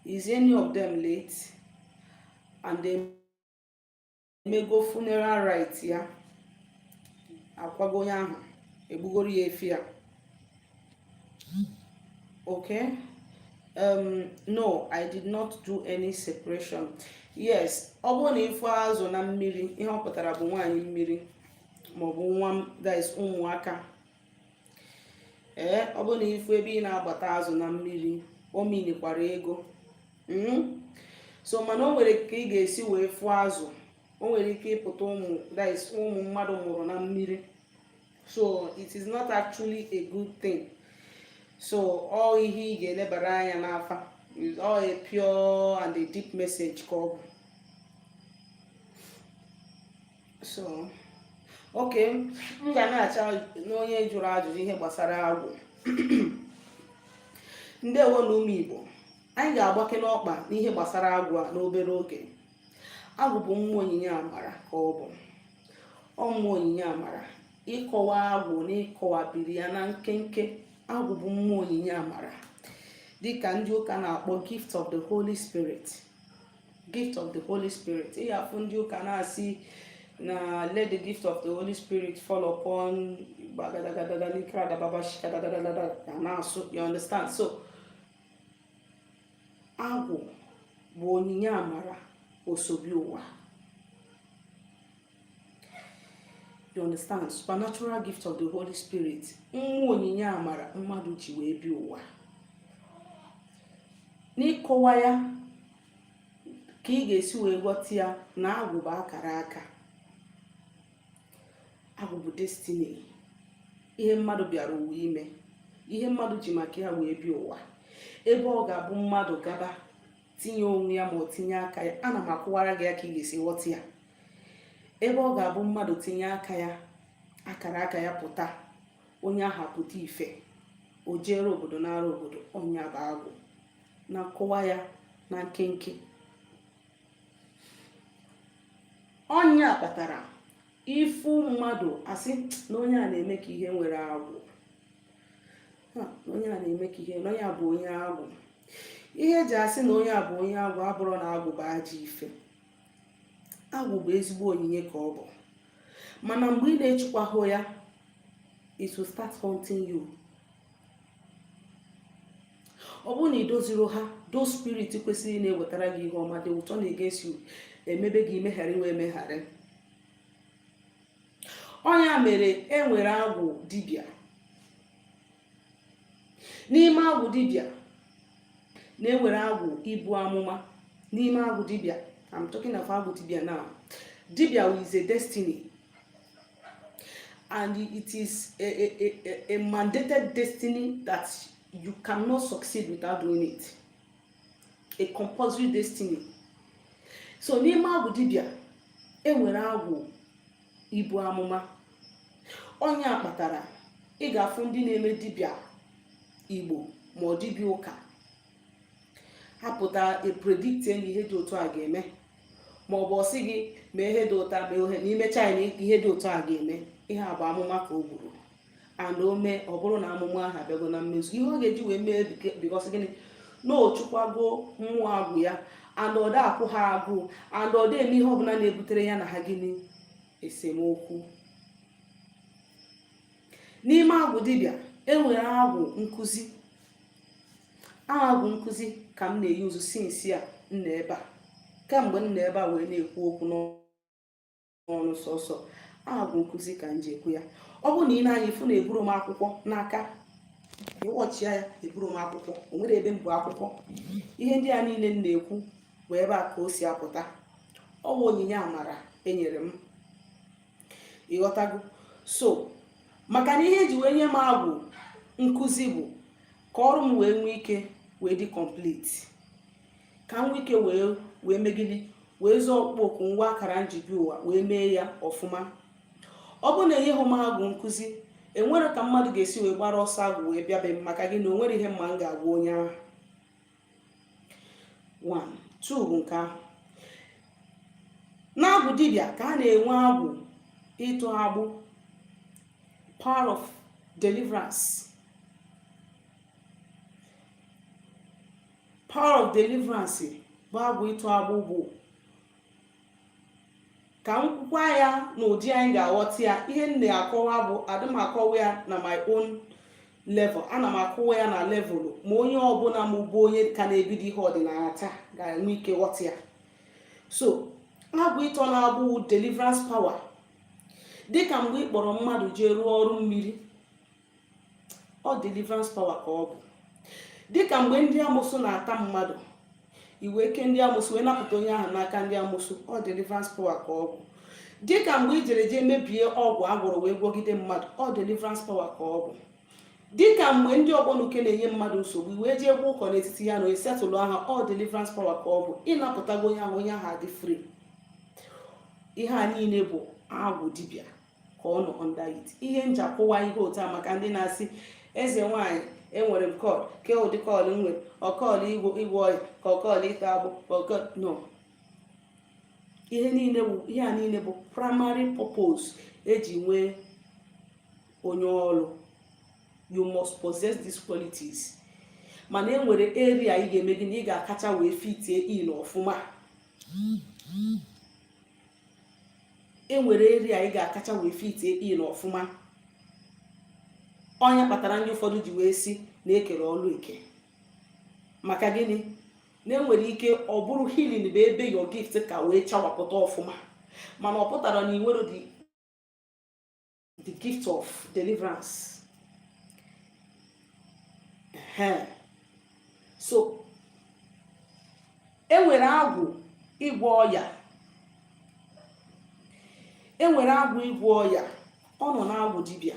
is any of them late? And they mego funeral rite ya, akwago onye ahụ, egbugoro ya efi ya? Okay, no, I did not do any separation. Yes, ọ bụrụ na ịfụ azụ na mmiri, ihe ọ pụtara bụ nwaanyị mmiri maọbụ nwa, that is ụmụaka. Ee, ọ bụrụ na ị fụ ebe ị na-agbata azụ na mmiri, o minikwara ego. So mana o nwere ka ị ga-esi wee fụ azụ, o nwere ike ịpụta ụmụ, that is, ụmụ mmadụ mụrụ na mmiri. So it is not actually a good thing. So ọ ihe ị ga-elebara anya n'afa is all a pure and a deep message ka ọ bụ. So okay, m ga na-acha n'onye jụrụ ajụjụ ihe gbasara agwụ. Ndewo na ụmụ Igbo, anyị ga-agbake n'ọkpa n'ihe gbasara agwụ a n'obere oge. Agwụ bụ mmụọ onyinye amara ka ọ bụ, ọ mmụọ onyinye amara. Ịkọwa agwụ na ịkọwabiri ya na nkenke, agwụ bụ mmụọ onyinye amara, dịka ndị ụka na-akpọ gift of the Holy Spirit, gift of the Holy Spirit. Ị ga-afụ ndị ụka na-asị na "Let the gift of the Holy Spirit fall upon gbagadagadada nikradababa shikadadadada" na-asụ, you understand? So agwụ bụ onyinye amara osobi ụwa, you understand? Supernatural gift of the Holy Spirit, mmụọ onyinye amara mmadụ ji wee bịa ụwa. N'ịkọwa ya ka ị ga-esi wee ghọta ya, na agwụ bụ akara aka, agwụ bụ destiny, ihe mmadụ bịara ụwa ime, ihe mmadụ ji maka ya wee bịa ụwa, ebe ọ ga-abụ mmadụ gaba tinye onwe ya ma ọ tinye aka ya. Ana m akọwara gị ya ka ị ga-esi ghọta ya. Ebe ọ ga-abụ mmadụ tinye aka ya, akara aka ya pụta, onye ahụ apụta ife, o jere obodo nara obodo. Ọ nya bụ agwụ na nkọwa ya na nkenke. Ọ nya kpatara ị fụ mmadụ, asị na onye a na-eme ka ihe nwere agwụ, na onye a na-eme ka ihe, na onye a bụ onye agwụ. Ihe eji asị na onye a bụ onye agwụ abụrọ na agwụ bụ ajọ ife. Agwụ bụ ezigbo onyinye ka ọ bụ, mana mgbe ị na-echikwahụ ya, it will start haunting you. Ọ bụrụ na ị doziro ha, those spirit kwesịrị na-ewetara gị ihe ọma, they will turn against you, emebe gị imegharị wee megharị. Ọ nya mere e nwere agwụ dibịa. N'ime agwụ dibịa na-enwere agwụ ibu amụma. N'ime agwụ dibịa, I'm talking of agwụ dibịa now. Dibịa is a destiny and it is a mandated destiny that you cannot succeed without doing it, a compulsory destiny. So n'ime agwụ dibịa enwere agwụ ibu amụma. Ọ nya kpatara ị ga-afụ ndị na-eme dibịa Igbo ma ọ dibịa ụka, ha pụta epredict na ihe dị otu a ga-eme, ma ọ bụ ọ sị gị mee ihe dị otu a, mee ihe na imecha ya na ihe dị otu a ga-eme. Ihe a bụ amụma ka o gburu, and o mee, ọ bụrụ na amụma ahụ abịago na mmezu. Ihe ọ ga-eji wee mee, because gịnị? Na o chukwago mmụọ agwụ ya, and ọ da akwụ ha agụụ, and ọ da eme ihe ọbụla na-ebutere ya na ha gịnị? Esemokwu. N'ime agwụ dibịa enwere agwụ nkụzi. Agwụ nkụzi ka m na-eyuzu since a m nọ ebe a, kemgbe m nọ ebe a wee na-ekwu okwu n'ọnụ sọsọ agwụ nkụzi ka m ji ekwu ya. Ọ bụrụ na ị na-anya ifu na eburu m akwụkwọ n'aka, ịwọchịa ya, eburu m akwụkwọ, o nwere ebe m bu akwụkwọ. Ihe ndị a niile m na-ekwu bụ ebe a ka o si apụta. Ọ bụ onyinye amara enyere m, ịghọtago? So maka na ihe eji wee nye m agwụ nkụzi bụ ka ọrụ m wee nwee ike wee dị complete, ka m nwee ike wee megide wee zọọ ọkpụkpụ ngwa akara njibi ụwa wee mee ya ọfụma. Ọ bụrụ na enyeghị m agwụ nkụzi, enwere ka mmadụ ga-esi wee gbara ọsọ agwụ wee bịa be m? Maka gị na o nwere ihe mma m ga-agwa onye ahụ. 1 2 bụ nke ahụ. N'agwụ dibịa ka a na-enwe agwụ ịtụ agbụ, power of deliverance. Power of deliverance bụ agwụ ịtụ agbụ, bụ ka m kwukwa ya n'ụdị anyị ga-aghọta ya. Ihe m na-akọwa bụ, adị m akọwa ya na my own level, ana m akọwa ya na level ma onye ọbụla ma bụ onye ka na-ebido ihe ọdịnala taa ga-enwe ike ghọta ya. So agwụ ịtọ na-agbụ, deliverance power, dịka mgbe ị kpọrọ mmadụ jee rụọ ọrụ mmiri, Ọ deliverance power ka ọ bụ. Dịka mgbe ndị amụsụ na-ata mmadụ, i wee kee ndị amụsụ wee napụta onye ahụ n'aka ndị amụsụ, ọ deliverance power ka ọ bụ. Dịka mgbe i jere jee mebie ọgwụ agwọrọ wee gwọgide mmadụ, ọ deliverance power ka ọ bụ. Dịka mgbe ndị ọgbọnuke na-enye mmadụ nsogbu, wee jee gwa ụkọ n'etiti ya na onye setụlụ aha, ọ deliverance power ka ọ bụ. Ịnapụtago onye ahụ, onye ahụ adị free. Ihe a niile bụ agwụ dibịa ka ọ nọ under it. Ihe nji akwụwa ihe otu a maka ndị na-asị, "Eze nwaanyị, enwere m call ke ụdị call m nwere, ọ call ịgwọ ọya ka ọ call ịta agbụ ka ọ call?" No, ihe niile bụ, ihe a niile bụ primary purpose eji nwee onye ọrụ. You must possess these qualities, mana e nwere area ị ga-eme gị na ị ga-akacha wee fitie in ọfụma. E nwere area ị ga-akacha wee fitie in ọfụma. Ọ nya kpatara ndị ụfọdụ ji wee si na ekere ọlụ eke. Maka gịnị? Na enwere ike ọ bụrụ healing bụ ebe your gift ka wee chawapụta ọfụma, mana ọ pụtara na ị nwere the gift of deliverance. So enwere agwụ ịgwọ ọya, enwere agwụ ịgwọ ọya. Ọ nọ n'agwụ dibịa.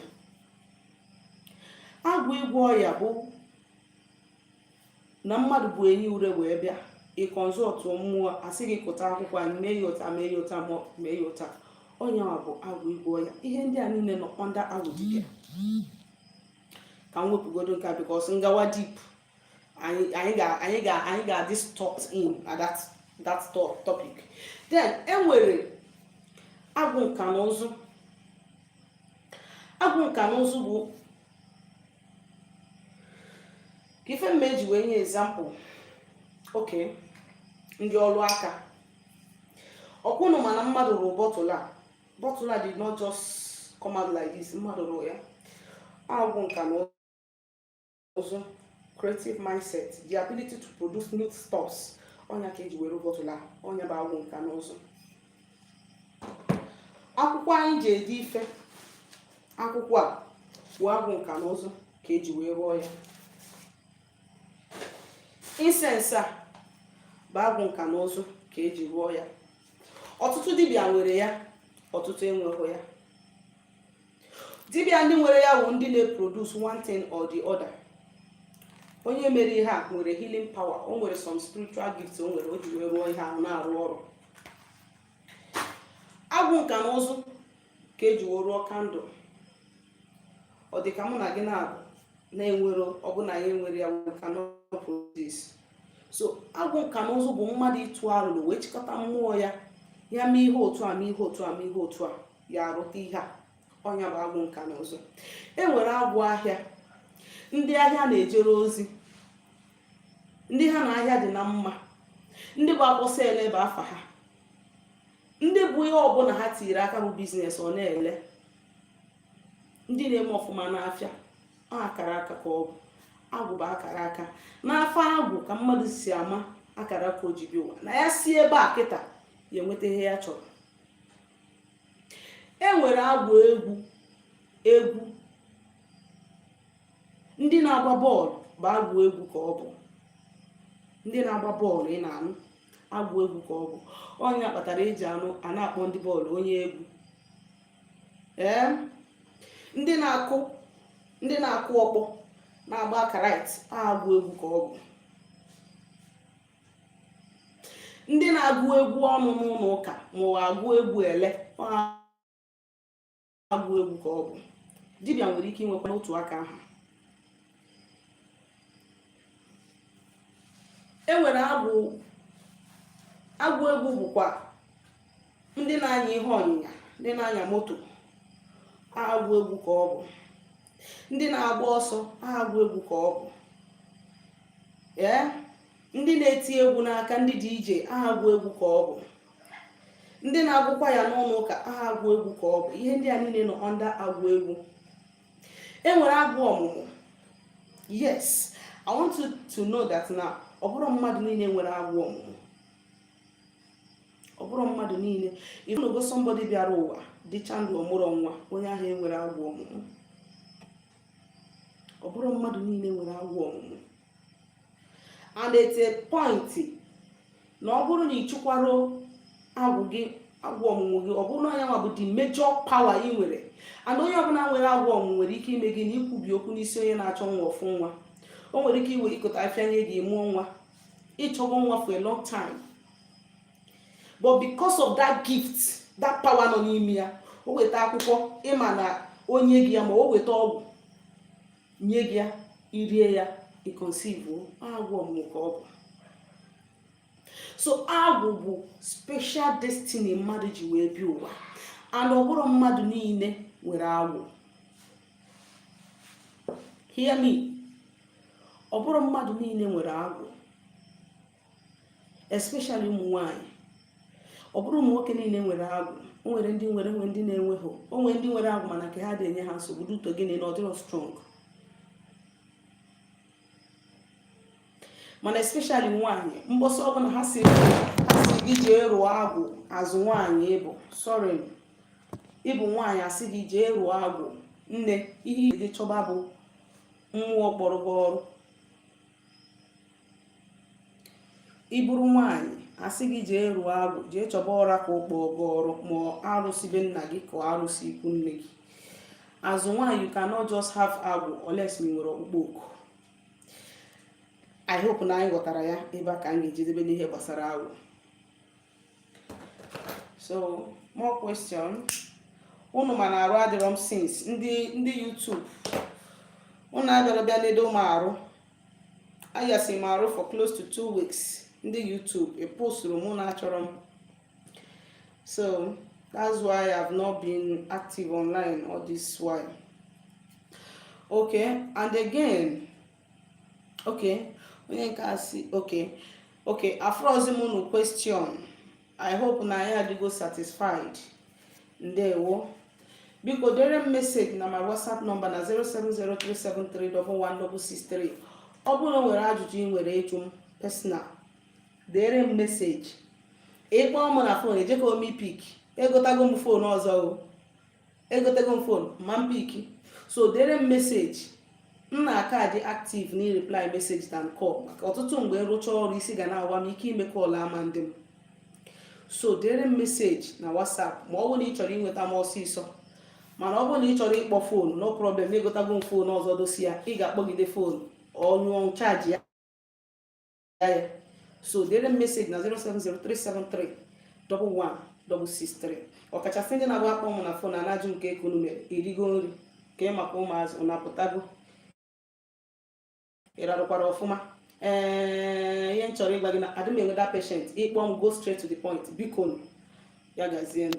Agwụ ịgwọ ọya bụ na mmadụ bụ enyi ure wee bịa, ị consult mmụọ, asị gị kụta akwụkwọ anyị, mee ya ụta, mee ya ụta, mee ya ụta. Onye a bụ agwụ ịgwọ ọya. Ihe ndị a niile nọ under agwụ dibịa. Ka m wepụgodo nke a, because ngawa deep, anyị ga-adị stuck in at that topic. Then enwere agwụ nka na ụzụ. Agwụ nka na ụzụ bụ ka ife mma eji wee nye example. Okay, ndị ọrụ aka ọkwụnụ, mana mmadụ rụrụ bottle a. Bottle a did not just come out like this. Mmadụ rụrụ ya. Agwụ nka na ụzụ, creative mindset, the ability to produce new stuffs, ọ nya ka eji were bottle a. Ọ nya bụ agwụ nka na ụzụ. Akwụkwọ anyị ji ede ife, akwụkwọ a bụ agwụ nka na ụzụ ka eji wee rụọ ya. Incense a bụ agwụ nka na ụzụ ka eji rụọ ya. Ọtụtụ dibịa nwere ya, ọtụtụ enweghị ya. Dibịa ndị nwere ya bụ ndị na-eproduce one thing or the other. Onye mere ihe a nwere healing power, o nwere some spiritual gifts o nwere, o ji wee rụọ ihe ahụ na-arụ ọrụ. Agwụ nka na ụzụ ka eji wee rụọ candle. Ọ dị ka mụ na gị na-abụ na-enwero, ọbụna ya enwere ya, we cannot produce. So agwụ nka na ụzụ bụ mmadụ ịtụ arụrụ wee chịkọta mmụọ ya, ya mee ihe otu a, mee ihe otu a, mee ihe otu a, ya arụta ihe a. Ọ nya bụ agwụ nka na ụzụ. E nwere agwụ ahịa, ndị ahịa na-ejere ozi, ndị ha na ahịa dị na mma, ndị bụ akpọsa ele bụ afa ha, ndị bụ ihe ọbụla ha tinyere aka bụ business, ọ na-ele, ndị na-eme ọfụma n'afịa. Akara aka ka ọ bụ. Agwụ bụ akara aka. N'afọ agwụ ka mmadụ si ama akara aka o ji bịa ụwa, na ya si ebe a kịta ya enweta ihe ya chọrọ. E nwere agwụ egwu. Egwu, ndị na-agba bọọlụ bụ agwụ egwu ka ọ bụ. Ndị na-agba bọọlụ, ị na-anụ, agwụ egwu ka ọ bụ. Ọ nya kpatara eji anụ a na-akpọ ndị bọọlụ onye egwu. Ee, ndị na-akụ ọkpọ, na-agba akarit, agwụ egwu ka ọ bụ. Ndị na-agụ egwu ọnụ n'ụlọ ụka ma ọ agụ egwu ele, agwụ egwu ka ọ bụ. Dibịa nwere ike inwekwa n'otu aka ahụ. E nwere agwụ. Agwụ egwu bụkwa ndị na-anya ihe ọnyịnya, ndị na-anya moto, agwụ egwu ka ọ bụ. Ndị na-agba ọsọ, agwụ egwu ka ọ bụ. Ee, ndị na-eti egwu n'aka, ndị DJ, agwụ egwu ka ọ bụ. Ndị na-agụkwa ya n'ụlọ ụka, agwụ egwu ka ọ bụ. Ihe ndị a niile nọ under agwụ egwu. E nwere agwụ ọmụmụ. Yes, I want you to know that na ọ bụrọ mmadụ niile nwere agwụ ọmụmụ. Ọ bụrọ mmadụ niile. Ifunugo somebody bịara ụwa dịcha ndụ, ọmụrọ nwa, onye ahụ enwere agwụ ọmụmụ. Ọ bụrụ mmadụ niile nwere agwụ ọmụmụ. And at a point na ọ bụrụ na ị chụkwara agwụ gị, agwụ ọmụmụ gị, ọ bụrụ na onye nwa bụ the major power ị nwere, and onye ọbụla nwere agwụ ọmụmụ nwere ike ime gị na ikwubi okwu n'isi onye na-achọ nwa ọfụ nwa. O nwere ike iwe ịkụta afịa nye gị, mụọ nwa. Ịchọgo nwa for a long time, but because of that gift, that power nọ n'ime ya, o weta akwụkwọ ịma na onye gị ya, ma o weta ọgwụ nye gị ya, irie ya, i conceive. Agwụ ọmụmụ ka ọ bụ. So agwụ bụ special destiny mmadụ ji wee bịa ụwa, and ọ bụrụ mmadụ niile nwere agwụ. Hear me, ọ bụrụ mmadụ niile nwere agwụ, especially ụmụ nwanyị. Ọ bụrụ ụmụ nwoke niile nwere agwụ. O nwere ndị nwere, nwe ndị na-enweghị. O nwere ndị nwere agwụ, mana nke ha dị enye ha nsogbu due to gịnị? Na ọ dịrọ strong. Mana especially nwaanyị, mbọsị ọbụla ha si gị jee rụọ agwụ, azụ nwaanyị ịbụ, sorry, ịbụ nwaanyị, asị gị jee rụọ agwụ, nne, ihe ị chọba bụ mmụọ kpọrọ gị ọrụ. Ị bụrụ nwaanyị, asị gị jee rụọ agwụ, jee chọba ọra ka ọ kpọọ gị ọrụ, ma arụsị be nna gị ka arụsị ikwu nne gị. Azụ nwaanyị, you cannot just have agwụ unless ma ị nwere ọkpụkpọ oku. I hope na anyị ghọtara ya. Ebe a ka m ga-ejedebe n'ihe gbasara agwụ. So more question. Unu ma na arụ adịrọ m since ndị YouTube unu abịara bịa nedo m arụ. Ayasi m arụ for close to 2 weeks. Ndị YouTube eposturu mụ na achọrọ m, so that's why I've not been active online all this while. Okay, and again, okay, onye nke a sị, okay, afrozi m unu question. I hope na anyị adịgo satisfied. Ndewo. Biko dere m message na my WhatsApp number na 07037311663. Ọ bụrụ na o nwere ajụjụ ị nwere ịjụ m personal, dere m message. Ịkpọọ m na phone, ejeka m pick. Egotago m phone ọzọ o, egotego m phone ma m pick. So dere m message. M na-aka adị active na reply message than call, maka ọtụtụ mgbe nrụcha ọrụ, isi ga na-awa m ike ime call ama ndị m. So dere m message na WhatsApp ma ọ bụrụ na ị chọrọ inweta m ọsịsọ. Mana ọ bụrụ na ị chọrọ ịkpọ phone, no problem. Egotago m phone ọzọ, dosi ya, ị ga-akpọgide phone ọ nyụọ charge ya. So dere m message na 07037311663. Ọkachasị ndị na-agba akpọ m na phone anajụ nke unu mere, erigo nri, ka maka ụmụazị, unu apụtago, ị rarụkwara ọfụma. Ee, ihe m chọrọ ịgwa gị na adị m enweta patient. Ịkpọ m, go straight to the point. Biko, ya gazienụ.